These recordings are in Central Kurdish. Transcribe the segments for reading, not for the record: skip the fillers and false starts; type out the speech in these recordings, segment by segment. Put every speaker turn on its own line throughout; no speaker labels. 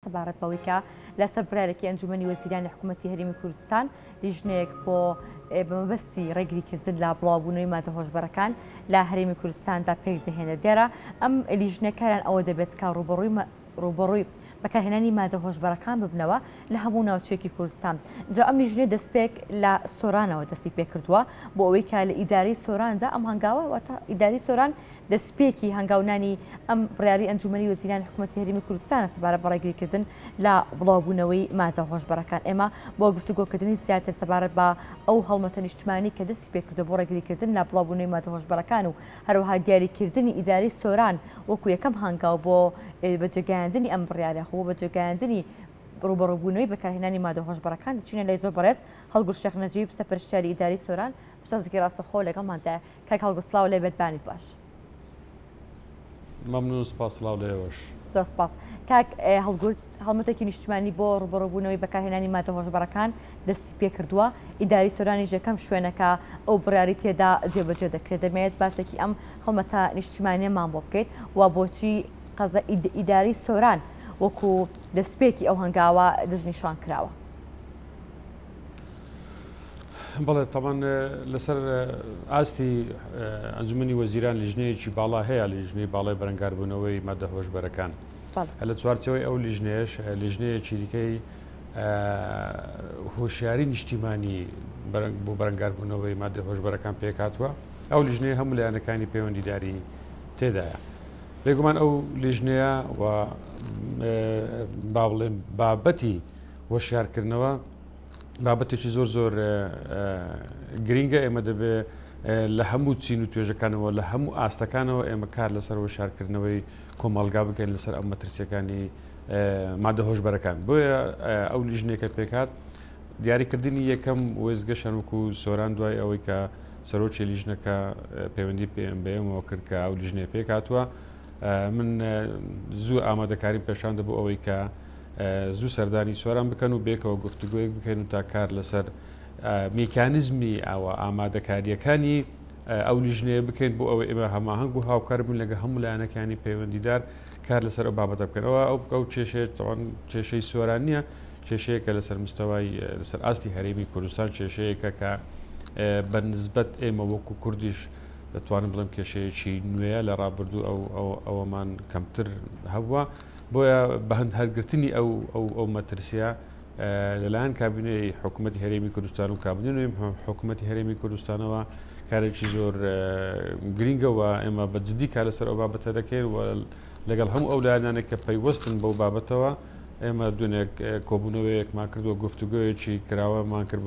سەبارەت بەوەی کە لەسەر بڕیارێکی ئەنجومەنی وەزیرانی حکوومەتی هەرێمی کوردستان لیژنەیەک بۆ بەمەبەستی ڕێگریکردن لە بڵاوبوونەوەی مادە هۆشبەرەکان لە هەرێمی کوردستاندا پێک دەهێنێت. دیارە ئەم لیژنە کاریان ئەوە دەبێت کە ڕووبەڕووی ڕووبەڕووی بەکارهێنانی مادە هۆشبەرەکان ببنەوە لە هەموو ناوچەیەکی کوردستان. جا ئەم لیژنەیە دەستپێک لە سۆرانەوە دەستی پێکردووە بۆ ئەوەی کە لە ئیدارەی سۆراندا ئەم هەنگاوە واتە ئیداری سۆران دەستپێکی هەنگاونانی ئەم بڕیاری ئەنجومەنی وەزیرانی حکوومەتی هەرێمی کوردستانە سەبارەت بە ڕێگریکردن لە بڵاوبوونەوەی مادە هۆشبەرەکان. ئێمە بۆ گفتوگۆکردنی زیاتر سەبارەت بە ئەو هەڵمەتە نیشتمانی کە دەستی پێکردووە بۆ ڕێگریکردن لە بڵاوبوونەوەی مادە هۆشبەرەکان و هەروەها دیاریکردنی ئیدارەی سۆران وەکو یەکەم هەنگاو بۆ بەجێگەیاندنی ئەم بڕیارە خۆ بۆ بەجێگەیاندنی ڕووبەڕووبوونەوەی بەکارهێنانی مادە هۆشبەرەکان دەچینە لای زۆر بەڕێز هەڵگورد شێخ نەجیب سەرپەرشتیاری ئیدارەی سۆران پرسیارێکی ڕاستەوخۆ لەگەڵماندایە. کاک هەڵگورد سڵاو لێ بێت بانیت باش.
مەمنون سپاس سڵاو لە ئێوەش.
زۆر سپاس. کاک هەڵگورد هەڵمەتێکی نیشتمانی بۆ ڕووبەڕووبوونەوەی بەکارهێنانی مادە هۆشبەرەکان دەستی پێکردووە، ئیداری سۆرانیش یەکەم شوێنە کە ئەو بڕیاری تێدا جێبەجێ دەکرێت، دەمەوێت باسێکی ئەم هەڵمەتە نیشتیمانیەمان بۆ بکەیت و بۆچی قەزا ئیداری سۆران وەکو دەستپێکی ئەو هەنگاوە دەستنیشان کراوە؟
بەڵێ تەبعەن لەسەر ئاستی ئەنجومەنی وەزیران لیژنەیەکی باڵا هەیە لیژنەی باڵای بەرەنگاربوونەوەی مادە هۆشبەرەکان لە چوارچەوەی ئەو لیژنەیەش لیژنەیەکی دیکەی هۆشیاری نیشتیمانی بۆ بەرەنگاربوونەوەی مادە هۆشبەرەکان پێکهاتووە ئەو لیژنەیە هەموو لایەنەکانی پەیوەندیداری تێدایە بێگومان ئەو لیژنەیە و با بڵێم بابەتی هۆشیارکردنەوە بابەتێکی زۆر زۆر گرینگە ئێمە دەبێ لە هەموو چین و توێژەکانەوە لە هەموو ئاستەکانەوە ئێمە کار لەسەر هۆشیارکردنەوەی کۆمەڵگا بکەین لەسەر ئەو مەترسیەکانی مادە هۆشبەرەکان بۆیە ئەو لیژنێکە پێکات دیاریکردنی یەکەم وێزگەشان وەکو سۆران دوای ئەوەی کە سەرۆکی لیژنەکە پەیوەندی پێم بەێمەوە کرد کە ئەو لیژنەیە پێکاتوە من زوو ئامادەکاریم پێشاندە بۆ ئەوەی کە زوو سەردانی سۆران بکەن و بێکەوە گفتوگۆیەک بکەین و تا کار لەسەر میکانیزمی ئاوا ئامادەکاریەکانی ئەو لیژنەیە بکەین بۆ ئەوەی ئێمە هەماهەنگ و هاوکار بوون لەگە هەموو لایەنەکانی پەیوەندیدار کار لەسەر ئەو بابەتە بکەنەوە ئەو ئەو کێشەیە تەوان کێشەی سۆران نییە کێشەیەکە لەسەر مستەوای لەسەر ئاستی هەرێمی کوردستان کێشەیەکە کە بە نسبەت ئێمە وەکو کوردیش دەتوانم بڵێم کێشەیەکی نوێیە لە ڕابردوو ئەو ئەوەمان کەمتر هەبووە بۆیە بە هەند هەرگرتنی ئەو ئەو ئەو مەترسیە لەلایەن کابینەی حکوومەتی هەرێمی کوردستان و کابینەی نوێی حکوومەتی هەرێمی کوردستانەوە کارێکی زۆر گرینگەوە ئێمە بە جدی کار لەسەر ئەو بابەتە دەکەین و لەگەڵ هەموو ئەو لایەنانێک کە پەیوەستن بەو بابەتەوە ئێمە دوێنێک کۆبوونەوەیەکمان کردووە گفتوگۆیەکی کراوەمان کرد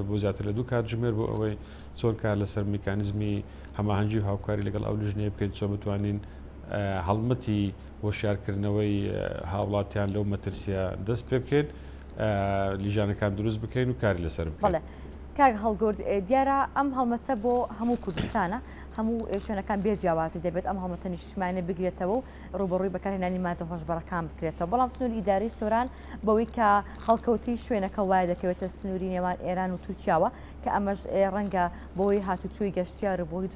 بۆ زیاتر لە دوو کاتژمێر بۆ ئەوەی چۆن کار لەسەر میکانیزمی هەماهەنگی و هاوکاری لەگەڵ ئەو لیژنەیە بکەین چۆن بتوانین هەڵمەتی هۆشیارکردنەوەی هاوڵاتیان لەو مەترسیە دەست پێ بکەین لیژانەکان دروست بکەین و کاری لەسەر بکەین.
کاک هەڵگورد دیارە ئەم هەڵمەتە بۆ هەموو کوردستانە هەموو شوێنەکان بێ جیاوازی دەبێت ئەم هەڵمەتە نیشتمانە بگرێتەوە و ڕووبەڕووی بەکارهێنانی مادە هۆشبەرەکان بکرێتەوە بەڵام سنووری ئیدارەی سۆران بەوەی کە هەڵکەوتەی شوێنەکە وایە دەکەوێتە سنووری نێوان ئێران و تورکیاوە کە ئەمەش ڕەنگە بەهۆی هاتوچۆی گەشتیار و بۆی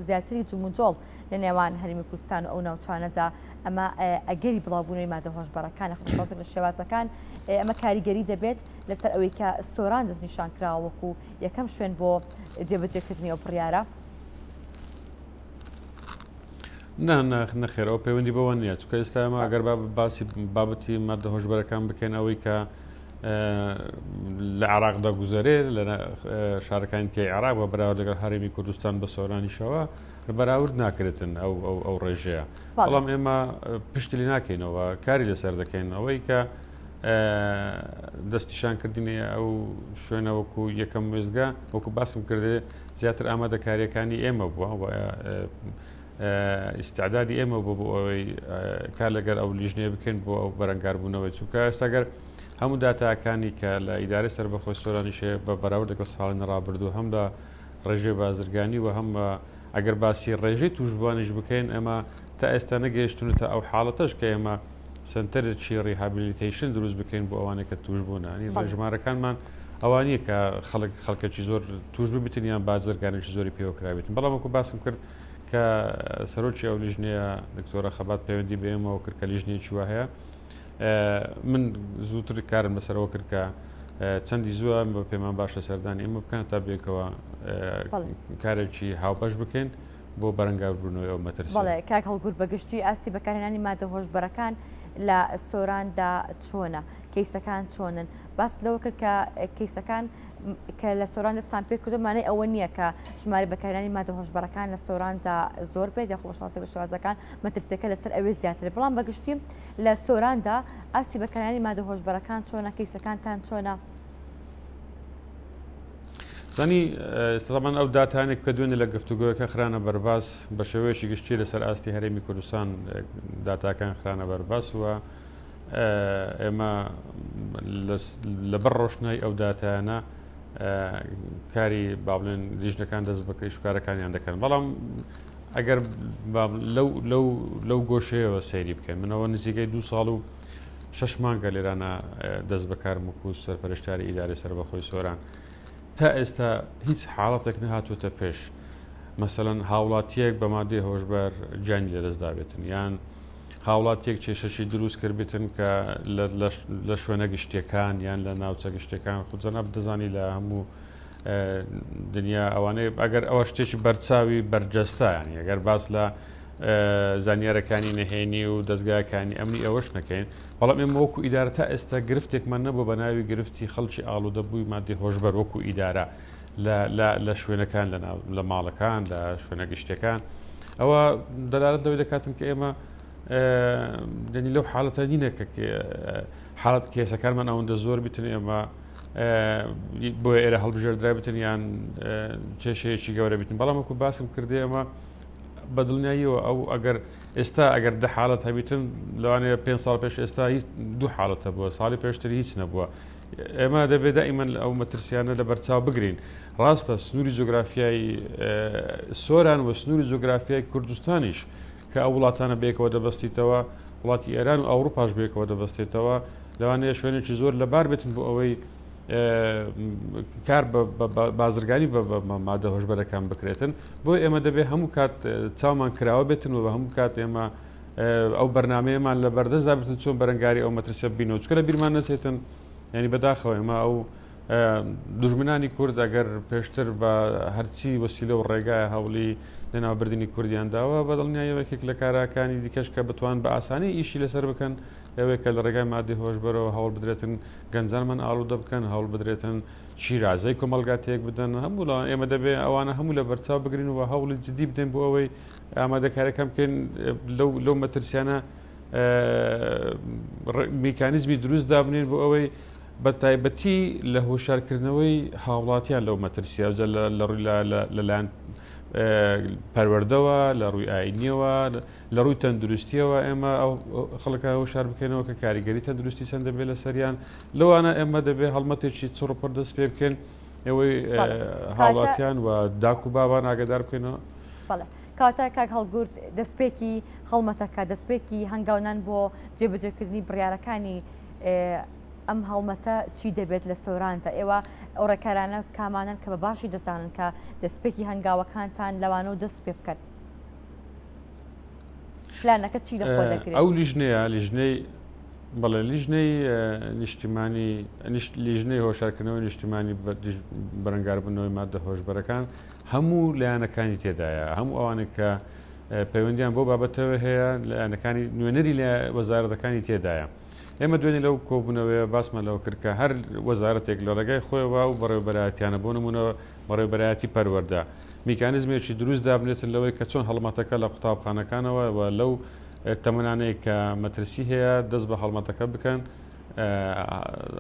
زیاتری جموجۆڵ لە نێوان هەرێمی کوردستان و ئەو ناوچانەدا ئەمە ئەگەری بڵاوبوونەوەی مادە هۆشبەرەکان خۆشبازێک لە شێوازەکان ئەمە کاریگەری دەبێت لەسەر ئەوەی کە سۆران دەستنیشان کراوە وەکو یەکەم شوێن بۆ جێبەجێکردنی ئەو بڕیارە.
نا نەخێر ئەو پەیوەندی بەوە نییە چونکە ئێستا ئێمە ئەگەر باسی بابەتی مادە هۆشبەرەکان بکەین ئەوەی کە لە عراقدا گوزەرێ لە شارەکانی کەی عراق بە بەراورد لەگەڵ هەرێمی کوردستان بە سۆرانیشەوە بەراورد ناکرێتن ئەو ئەو ئەو ڕێژەیە بەڵام ئێمە پشتی لێ ناکەینەوە کاری لەسەر دەکەین ئەوەی کە دەستیشانکردنی ئەو شوێنە وەکو یەکەم وێزگە وەکو باسم کردێ زیاتر ئامادەکاریەکانی ئێمە بووە ئیسعدادی ئێمە بۆ بۆ ئەوەی کار لەگەر ئەو لیژنەیە بکەین بۆ ئەو بەرەنگاربوونەوەی چونکە ئێستاگەر هەموو داتاکانی کە لە ئیدارەی سەربەخۆی سۆرانیشێ بە بەراورد لەگەڵ ساڵی ڕابردوو هەم لە ڕێژەی بازرگانی و هەم ئەگەر باسی ڕێژەی تووشبووانیش بکەین ئێمە تا ئێستا نەگەیشتونەتە ئەو حاڵەتەش کە ئێمە سنتەرێکی rehabilitation دروست بکەین بۆ ئەوانەی کە توش بوون ینی ژمارەکانمان ئەوە نییە کە خەڵک خەڵکێکی زۆر توش ببیتن یان بازرگانێکی زۆری پێوە کرابێتن بەڵام وەکو باسم کرد کە سەرۆکی ئەو لیژنەیە دکتۆرە خەبات پەیوەندی بە ئێمەوە کرد کە لیژنەیەکی وا هەیە. من زووتر کارم لەسەرەوە کرد کە چەندی زووە بە پێمان باشە سەردانی ئێمە بکەن تا بێکەوە کارێکی هاوبەش بکەین بۆ بەرەنگاربوونەوەی ئەو مەترسییە.
بەڵێ کاک هەڵگورد بەگشتی ئاستی بەکارهێنانی مادە هۆشبەرەکان لە سۆراندا چۆنە؟ کەیسەکان چۆنن؟ باست لەوە کرد کە کەیسەکان کە لە سۆران دەستان پێ کردو مانای ئەوە نییە کە ژمارە بەکارهێنانی مادە هۆشبەرەکان لە سۆراندا زۆر بێت یاخۆ بە شێوازێک لە شێوازەکان مەترسیەکە لەسەر ئەوێ زیاترە بەڵام بەگشتی لە سۆراندا ئاستی بەکارهێنانی مادە هۆشبەرەکان چۆنە؟ کەیسەکانتان چۆنە؟
زانی ئێستا تەبعەن ئەو داتانێک کە دوێنێ لە گفتوگۆیەکە خرانە بەرباس بە شێوەیەکی گشتی لەسەر ئاستی هەرێمی کوردستان داتاکان خرانە بەرباس و ئێمە لەبەر ڕۆشنای ئەو داتایانە کاری با بڵێن لیژنەکان دەست بە شکارەکانیان دەکەن بەڵام ئەگەر لەو گۆشەیەوە سەیری بکەن منەوە نزیکەی دو ساڵ و شەش مانگە لێرانە دەست بەکارم وەکو سەرپەرشتاری ئیدارەی سەربەخۆی سۆران تا ئێستا هیچ حاڵەتێک نەهاتووەتە پێش مەسەلەن هاوڵاتیەک بە مادەی هۆشبەر گیانی لەدەست دابێتن یان هاوڵاتیەک کێشەشی دروست کردبێتن کە لە شوێنە گشتیەکان یان لە ناوچە گشتەکان خود جەناب دەزانی لە هەموو دنیا ئەوانەیە ئەگەر ئەوە شتێکی بەرچاوی بەرجەستە ینی ئەگەر باس لە زانیارەکانی نهێنی و دەستگاکانی ئەمنی ئەوەش نەکەین بەڵام ئێمە وەکو ئیدارە تا ئێستا گرفتێکمان نەبوو بە ناوی گرفتی خەڵکی ئاڵودە بووی مادی هۆشبەر وەکو ئیدارە لە شوێنەکان لە ماڵەکان لە شوێنە گشتەکان ئەوە دەلالت لەوەی دەکاتن کە ئێمە دەنی لەو حاڵەتە نینە کە حاڵەت کێسەکانمان ئەوەندە زۆر بتن ئێمە بۆ ئێرە هەڵبژێردرا بتن یان کێشەیەکی گەورە بتن بەڵام وەکو باسم کردی ئەمە بە دڵنیاییەوە ئەو ئەگەر ئێستا ئەگەر دە حاڵەت هەبیتن لەوانەیە پێ ساڵ پێش ئێستا هیچ دوو حاڵەت هەبووە ساڵی پێشتر هیچ نەبووە ئێمە دەبێت دائیمەن ئەو مەترسیانە لە بەرچاو بگرین ڕاستە سنووری جوگرافیای سۆران و سنووری جوگرافیای کوردستانیش کە ئەو وڵاتانە بێکەوە دەبەستیتەوە وڵاتی ئێران و ئەوروپاش بێکەوە دەبەستێتەوە لەوانەیە شوێنێکی زۆر لەبار بێتن بۆ ئەوەی کار بازرگانی بە مادە هۆشبەرەکان بکرێتن بۆ ئێمە دەبێت هەموو کات چاومان کراوە بێتن و بە هەموو کات ئێمە ئەو بەرنمەیەمان لە بەردەستدا بێتن چۆن بەرەنگاری ئەو مەترسیە بینەوە چکە لە بیرمان نەچێتن ینی بەداخەوە ئێمە ئەو دوژمنانی کورد ئەگەر پێشتر بە هەرچی وەسیلە و ڕێگای هەوڵی لەناوبردنی کوردیان داوە بە دڵنیاییەوە یەکێک لە کاراکانی دیکەش کە بتوان بە ئاسانی ئیشی لەسەر بکەن ئەوەیە کە لە ڕێگای مادەی هۆشبەرەوە هەوڵ بدرێتن گەنجانمان ئاڵوودە بکەن، هەوڵ بدرێتن شیرازەی کۆمەڵگا تێک بدەن، هەموو لە ئێمە دەبێ ئەوانە هەموو لە بەرچاو بگرین و هەوڵی جدی بدەین بۆ ئەوەی ئامادەکاریەکان بکەین لەو لەو مەترسیانە میکانیزمی دروست دابنین بۆ ئەوەی بە تایبەتی لە هۆشارکردنەوەی هاوڵاتیان لەو مەترسیە لە ڕووی لەلایەن پەروەردەوە لە ڕووی ئاینیەوە لە ڕووی تەندروستیەوە ئێمە ئەو خەڵکە هۆشار بکەینەوە کە کاریگەری تەندروستی چەند دەبێت لەسەریان لەوانە ئێمە دەبێت هەڵمەتێکی چڕ دەست پێ بکەین ئەوەی هاوڵاتیان و داک و بابان ئاگدار بکەینەوە.
کاتە کاک هەڵگورد دەستپێکی هەڵمەتەکە دەستپێکی هەنگاونان بۆ جێبەجێکردنی بڕیارەکانی ئەم هەڵمەتە چی دەبێت لە سۆراندا ئێوە ئەو ڕێکارانە کامانەن کە بە باشی دەزانن کە دەستپێکی هەنگاوەکانتان لەوانەوە دەست پێ بکەن؟ پلانەکە چی لەخۆ دەگرێت؟
ئەو لیژنەیە لیژنەی بەڵێ لیژنەی نیشتیمانی لیژنەی هۆشارکردنەوەی نیشتیمانی بەرەنگاربوونەوەی مادە هۆشبەرەکان هەموو لایەنەکانی تێدایە هەموو ئەوانێک کە پەیوەندیان بۆ بابەتەوە هەیە لایەنەکانی نوێنەری لە وەزارەتەکانی تێدایە ئێمە دوێنێ لەو کۆبوونەوەیە باسمان لەوە کرد کە هەر وەزارەتێک لە ڕێگای خۆیەوە و بەڕێوەبەرایەتیانە بۆ نمونە بەڕێوەبەرایەتی پەروەردە میکانیزمێکی دروست دابنێتن لەوەی کە چۆن هەڵمەتەکە لە قوتابخانەکانەوە و لەو تەمەنانەی کە مەترسی هەیە دەست بە هەڵمەتەکە بکەن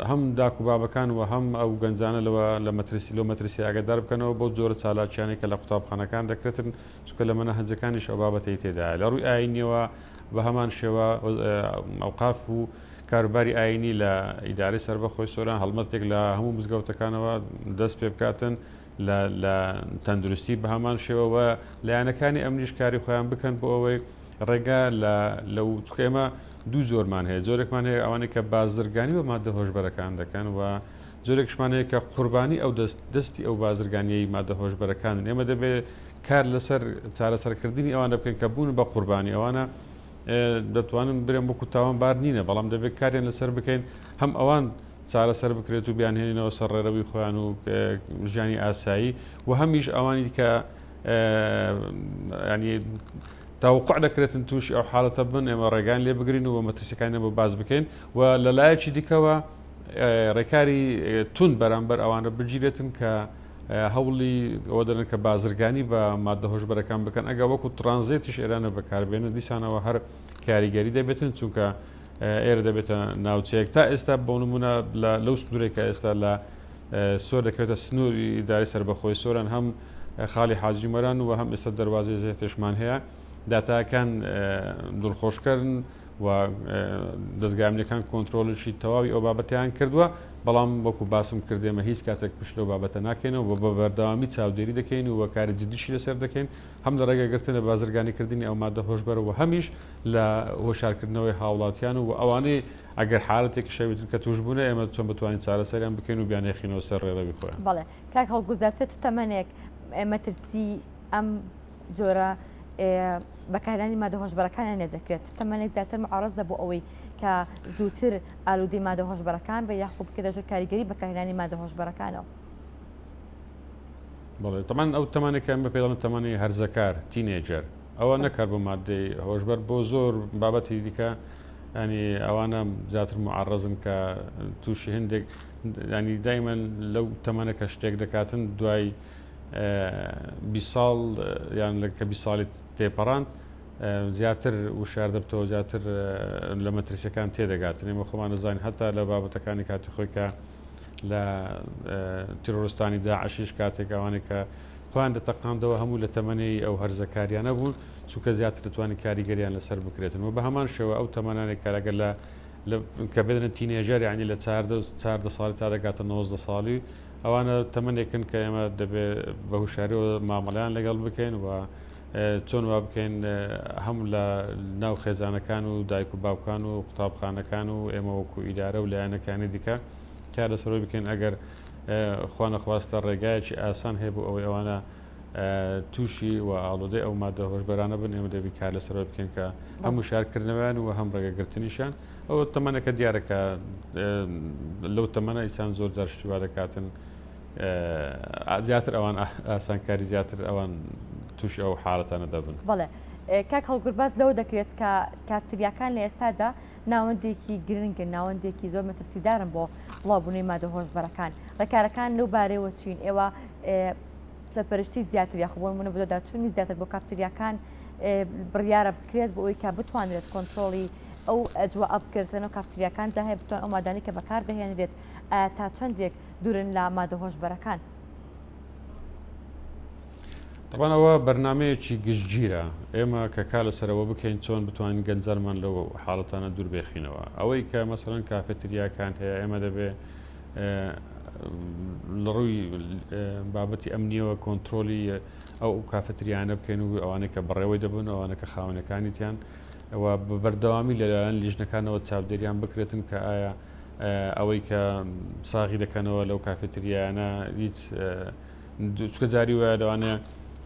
هەم داک و بابەکان و هەم ئەو گەنجانە لەوە لە مەترسی لەو مەترسی ئاگادار بکەنەوە بۆ جۆرە چالاکیانەی کە لە قوتابخانەکان دەکرێتن چونکە لە مەنەهەجەکانیش ئەو بابەتەی تێدایە لە ڕووی ئاینیەوە بە هەمان شێوە ئەوقاف و کاروباری ئاینی لە ئیدارەی سەربەخۆی سۆران هەڵمەتێک لە هەموو مزگەوتەکانەوە دەست پێ بکاتن لە تەندروستی بە هەمان شێوە و لایەنەکانی ئەمنیش کاری خۆیان بکەن بۆ ئەوەی ڕێگا لە لەو چکە ئێمە دوو جۆرمان هەیە جۆرێکمان هەیە ئەوانەی کە بازرگانی بە مادە هۆشبەرەکان دەکەن و جۆرێکشمان هەیە کە قوربانی ئەو دەست دەستی ئەو بازرگانیەی مادە هۆشبەرەکانن ئێمە دەبێت کار لەسەر چارەسەرکردنی ئەوانە بکەین کە بوون بە قوربانی ئەوانە. دەتوانم برێم وەکو تاوانبار نینە، بەڵام دەبێت کاریان لەسەر بکەین هەم ئەوان چارەسەر بکرێت و بیانهێنینەوە سەر ڕێرەوی خۆیان و ژیانی ئاسایی و هەمیش ئەوانی کە ینی تەوقع دەکرێتن تووشی ئەو حاڵەتە بن ئێمە ڕێگان لێ بگرین و مەترسیەکانیان بۆ باس بکەین و لە لایەکی دیکەوە ڕێکاری توند بەرامبەر ئەوانە بگیرێتن کە هەوڵی ئەوە دەدەن کە بازرگانی بە مادە هۆشبەرەکان بکەن ئەگە وەکو ترانزێتیش ئێرانە بەکاربێنن دیسانەوە هەر کاریگەری دەبێتن چونکە ئێرە دەبێتە ناوچەیەک تا ئێستا بۆ نمونە لەو سنوورێک کە ئێستا لە سۆر دەکەوێتە سنووری ئیداری سەربەخۆی سۆران هەم خاڵی حاجی مەران و هەم ئێستا دەواازەی زێتێشمان هەیە داتاکان دڵخۆشکەرن و دەزگا ئەمنیەکان کۆنترۆڵیشی تەواوی ئەو بابەتیان کردووە، بەڵام وەکو باسم کرد ئێمە هیچ کاتێک پشت لەو بابەتە ناکەینەوە و بە بەردەوامی چاودێری دەکەین و کاری جدیشی لەسەر دەکەین هەم لە ڕێگەی گرتن لە بازرگانیکردنی ئەو مادە هۆشبەرە و هەمیش لە هۆشارکردنەوەی هاوڵاتیان و ئەوانەی ئەگەر حالەتێکیش هەبێتن کە تووشبوونە ئێمە چۆن بتوانین چارەسەریان بکەین و بیانێخینەوە سەر ڕێڕەوی خۆیان.
بەڵێ کاک هەڵگورد چ تەمەنێک مەترسی ئەم جۆرە بەکارهێنانی مادە هۆشبەرەکانیان لێ دەکرێت تەمەنێک زیاتر معڕزە بۆ ئەوەی کە زووتر ئالوودەی مادە هۆشبەرەکان بێ یاخود بکەێتە ژێر کاریگەری بەکارهێنانی مادە هۆشبەرەکانەوە.
بەڵێ تەمان ئەو تەمانێکە بە پێ دەڵێن تەمانی هەرزەکار teenager ئەوە نەکار بۆ مادەی هۆشبەر بۆ زۆر بابەتی دیکە ینی ئەوانە زیاتر معڕزن کە تووشی هەندێک ینی دایمەن لەو تەمەنە کە شتێک دەکاتن دوای 20 ساڵ یان لە کە 20 ساڵی تێپەڕاند زیاتر وشار دەبتەوە زیاتر لە مەترسیەکان تێدەگاتن ئێمە خۆمان دەزانین هەتا لە بابەتەکانی کاتی خۆی کە لە تیرۆرستانی داعشیش کاتێک ئەوانەی کە خۆیان دەتەقاندەوە هەموو لە تەمەنی ئەو هەرزەکاریانە بوون چونکە زیاتر دەتوانانی کاریگەریان لەسەر بکرێتن و بە هەمان شێوە ئەو تەمەنانێک کارەگەر لە کە بدەن teenager ینی لە 14 ساڵی تا دەگاتە 19 ساڵی ئەوانە تەمەنێکن کە ئێمە دەبێ بە هوشاریەوە مامەڵەیان لەگەڵ بکەین و چۆن وا بکەین هەم لە ناو خێزانەکان و دایک و باوکان و قوتابخانەکان و ئێمە وەکو ئیدارە و لایەنەکانی دیکە کار لەسەرەوەی بکەین ئەگەر خوانەخواستە ڕێگایەکی ئاسان هەیە بۆ ئەوەی ئەوانە تووشی و ئاڵۆدەی ئەو مادە هۆشبەرانە بن ئێمە دەبی کار لەسەرەوە بکەین کە هەم هوشیارکردنەوەیان و هەم ڕێگەگرتنیشیان ئەوە تەمەنەکە دیارە کە لەو تەمەنە ئیسان زۆر جار شتی وا دەکاتن زیاتر ئەوان ئاسانکاری زیاتر ئەوان تووشی ئەو حاڵەتانە دەبن.
بەڵێ کاک هەڵگورد باس لەوە دەکرێت کە کافتریاکان لە ئێستادا ناوەندێکی گرنگن ناوەندێکی زۆر مەترسیدارن بۆ بڵاوبوونەوەی مادە هۆشبەرەکان ڕێکارەکان لەو بارەیەوە چین ئێوە سەرپەرشتی زیاتر یاخۆ بۆ نمونە بەدواداچوونی زیاتر بۆ کافتریاکان بڕیارە بکرێت بۆ ئەوەی کە بتوانرێت کۆنترۆڵی ئەو ئەجواء بکرێت لەناو کافتریاکاندا هەیە بتوان ئەو مادانەی کە بەکاردەهێنرێت ئایا تا چەندێک دوورن لە مادە هۆشبەرەکان؟
طبعا ئەوە بەرنمەیەکی گشتگیرە ئێمە کە کار لەسەرەوە بکەین چۆن بتوانین گەنجانمان لەو حاڵەتانە دوور بێخینەوە ئەوەی کە مەسەرەن کافێتریاکان هەیە ئێمە دەبێ لە ڕووی بابەتی ئەمنیەوە کۆنتترۆلی ئەو کافەتریانە بکەین و ئەوانەی کە بەڕێوەی دەبن ئەوانە کە خاوەنەکانیتیان و بە بەردەوامی لەلایەن لیژنەکانەوە چاودێریان بکرێتن کە ئایا ئەوەی کە ساغی دەکەنەوە لەو کافێتریانە هیچ چکە جاری وایە لەوانەیە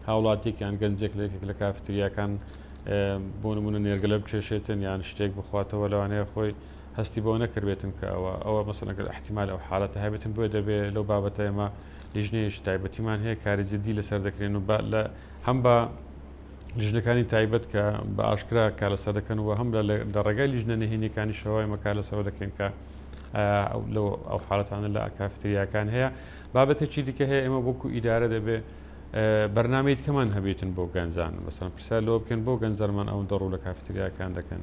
هاوڵاتیێکیان گەنجێک لە یەکێک لە کافتریاکان بۆ نمونە نێرگەلە بکێشێتن یان شتێک بخواتەوە لەوانەیە خۆی هەستی بەوە نەکردبێتن کە ئەوە ئەوە مەسەلەن گەر ئیحتیمال ئەو حالەتە هەبێتن بۆیە دەبێ لەو بابەتە ئێمە لیژنەیەکی تایبەتیمان هەیە کاری جدی لەسەر دەکرێن و لە هەم بە لیژنەکانی تایبەت کە بە ئاشکرا کار لەسەر دەکەن و هەم لە ڕێگای لیژنە نهێنیەکانیشەوە ئێمە کار لەسەرەوە دەکەین کە لەو ئەو حالەتانە لە کافتریاکان هەیە بابەتێکی دیکە هەیە ئێمە وەکو ئیدارە دەبێ بەرنامەی دیکەمان هەبێتن بۆ گەنجان مەسەلەن پرسیار لەوە بکەن بۆ گەنجانمان ئەوەندە ڕوو لە کافتریاکان دەکەن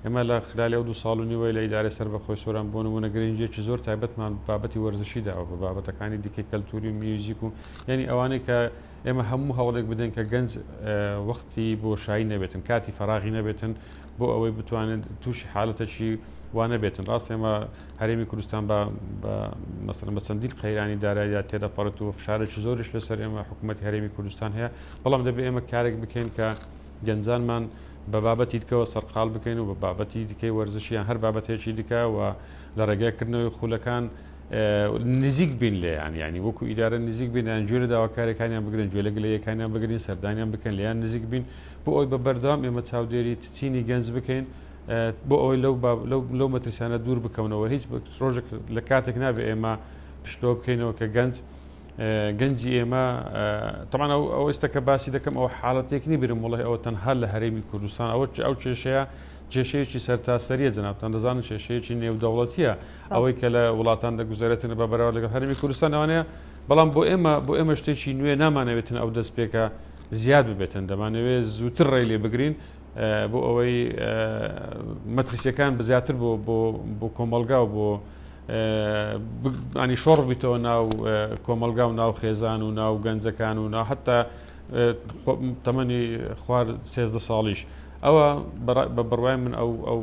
ئێمە لە خلالی ئەو دوو ساڵ و نیوەی لە ئیدارەی سەربەخۆی سۆران بۆ نموونە گرنگییەکی زۆر تایبەتمان بە بابەتی وەرزشی داوە، بە بابەتەکانی دیکەی کەلتووری و میوزیک و یانی ئەوانەی کە ئێمە هەموو هەوڵێک بدەین کە گەنج وەختی بۆشایی نەبێتن، کاتی فەراغی نەبێتن بۆ ئەوەی بتوانێت تووشی حالەتێکی وا نەبێتن. ڕاستە ئێمە هەرێمی کوردستان بە مەسەلەن بە چەندین قەیرانی داراییدا تێدەپەڕێت و فشارێکی زۆریش لەسەر ئێمە حکوومەتی هەرێمی کوردستان هەیە، بەڵام دەبێت ئێمە کارێک بکەین کە گەنجانمان بە بابەتی دیکەوە سەرقاڵ بکەین و بە بابەتی دیکەی وەرزشی یان هەر بابەتێکی دیکە و لە ڕێگای کردنەوەی خولەکان نزیک بین لێیان یعنی وەکو ئیدارە نزیک بین یان گوێ لە داواکاریەکانیان بگرن گوێ لە گلەیەکانیان بگرین سەردانیان بکەن لێیان نزیک بین بۆ ئەوی بە بەردەوام ئێمە چاودێری چینی گەنج بکەین بۆ ئەوەی لەو لەو مەترسیانە دوور بکەونەوە هیچ ڕۆژێک لە کاتێک نابێ ئێمە پشتۆ بکەینەوە کە گەنج گەنجی ئێمە تەمان ئەو ئەو ئێستا کە باسی دەکەم ئەو حاڵەتێک نی برم وڵی ئەوە تەنها لە هەرێمی کوردستان ئەوە ئەو کێشەیە کێشەیەکی سەرتاسەریە جەنابتان دەزانن کێشەیەکی نێودەوڵەتیە ئەوەی کە لە وڵاتان دەگوزارێتن بە بەراورد لەگەڵ هەرێمی کوردستان ئەوانەیە بەڵام بۆ ئێمە بۆ ئێمە شتێکی نوێ نامانەوێتن ئەو دەستپێکە زیاد ببێتن دەمانەوێت زووتر ڕێ لێ بگرین بۆ ئەوەی مەترسیەکان بزیاتر بۆ بۆ بۆ کۆمەلگا و بۆ ینی شۆڕ بیتەوە ناو کۆمەلگا و ناو خێزان و ناو گەنجەکان و ناو حتا تەمەنی خوار سێزدە ساڵیش ئەوە بە بڕوای من ئەو ئەو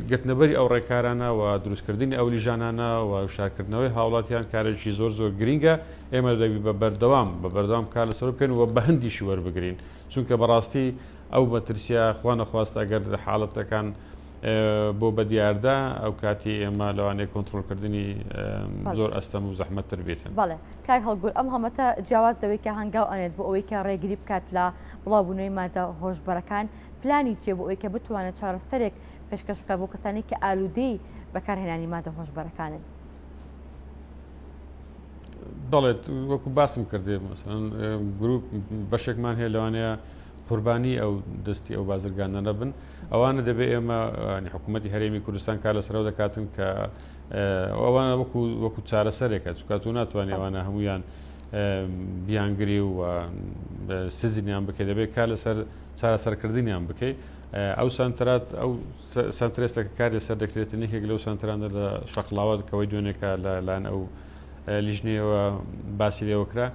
گرتنەبەری ئەو ڕێکارانە و دروستکردنی ئەو لیژانانە و شارکردنەوەی هاوڵاتیان کارێکی زۆر زۆر گرینگە ئێمە دەبی بە بەردەوام بە بەردەوام کار لەسەر بکەین و بە هەندیشی وەربگرین چونکە بەڕاستی ئەو مەترسیە خوا نەخواستە ئەگەر حاڵەتەکان بۆ بەدیاردا ئەو کاتی ئێمە لەوانەیە کۆنتترۆلکردنی زۆر ئەستەم و زەحمەتتر بێتن.
بەڵێ کاک هەڵگور ئەم هەڵمەتە جیاواز لەوەی کە هەنگاو ئەنێت بۆ ئەوەی کە ڕێگری بکات لە بڵاوبوونەوەی مادە هۆشبەرەکان پلانی چیە بۆ ئەوەی کە بتوانێت چارەسەرێک پێشکەش بکات بۆ کەسانی کە ئالوودەی بەکارهێنانی مادە هۆشبەرەکانن؟
بەڵێت وەکو باسم کردێ مەسەلەن گروپ بەشێکمان هەیە لەوانەیە قوربانی ئەو دەستی ئەو بازرگانانە بن ئەوانە دەبێ ئێمە حکوومەتتی هەرێمی کوردستان کار لەسەرەوە دەکاتن کە ئەوانە وەکو وەکو چارەسەرێکە چکات و ناتوانانی ئەوانە هەمویان بیانگری و سزنیان بکەیت دەبێت کار لەسەر چارەسەرکردنیان بکەیت ئەو سنترات ئەو سنترێستە کە کار لەسەر دەکرێتن یەکێک لەو سنترانە لە شەقلاوە کەەوەی دوێنێکە لە لایەن ئەو لیژنەیەوە باسی لێوە کرا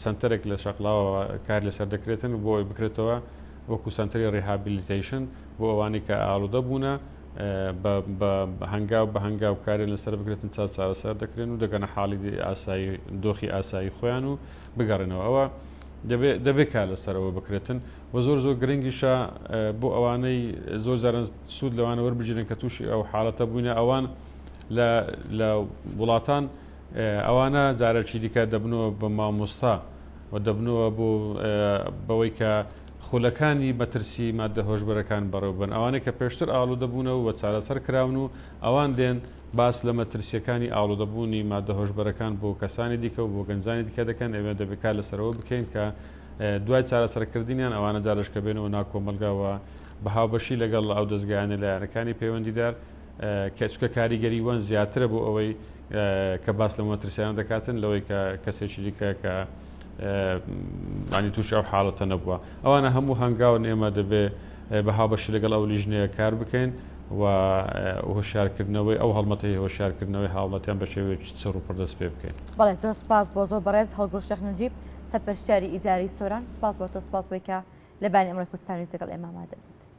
سنتەرێک لە شەقلاوە کار لەسەر دەکرێتن بۆ ئەوەی بکرێتەوە وەکو سنتەری rehabilitation بۆ ئەوانەی کە ئاڵودە بوونە بە هەنگاو بە هەنگاو کارێن لەسەر بکرێتن چا چارەسەر دەکرێن و دەگەنە حاڵی ئاسایی دۆخی ئاسایی خۆیان و بگەڕێنەوە ئەوە دەبێت کار لەسەرەوە بکرێتن و زۆر زۆر گرنگیشە بۆ ئەوانەی زۆر جاران سوود لەوانە وەربگیرن کە تووشی ئەو حاڵەتە بووینە ئەوان لە وڵاتان ئەوانە جارێکی دیکە دەبنەوە بە مامۆستا و دەبنەوە بۆ بەوەی کە خولەکانی مەترسی مادە هۆشبەرەکان بەڕێوبن ئەوانەی کە پێشتر ئاڵوودەبوونەوە و چارەسەر کراون و ئەوان دێن باس لە مەترسیەکانی ئاڵوودەبوونی مادە هۆشبەرەکان بۆ کەسانی دیکە و بۆ گەنجانی دیکە دەکەن ئێمە دەبێت کار لەسەرەوە بکەین کە دوای چارەسەرکردنیان ئەوانە جارێک کە بێنەوە ناو کۆمەڵگاوە بە هاوبەشی لەگەڵ ئەو دەزگایانە لایەنەکانی پەیوەندیدار کە چکە کاریگەری وەن زیاترە بۆ ئەوەی کە باس لە مەترسیان دەکاتن لەوەی کە کەسێکی دیکە کە ینی تووش ئەو حاڵەتە نەبووە ئەوانە هەموو هەنگاون ئێمە دەبێ بە هاوبەشی لەگەڵ ئەو لیژنەیە کار بکەین و هۆشیارکردنەوەی ئەو هەڵمەتەی هۆشیارکردنەوەی هاوڵاتیان بە شێوەیەکی چڕ و پڕ دەست پێ بکەین.
بەڵێ زۆر سپاس بۆ زۆر بەڕێز هەڵگورد شێخ نەجیب سەرپەرشتیاری ئیدارەی سۆران سپاس بۆ تۆ سپاس بۆی کە لە بانی ئەمڕۆی کوردستان نیوز لەگەڵ ئێمە ئامادە بوویت.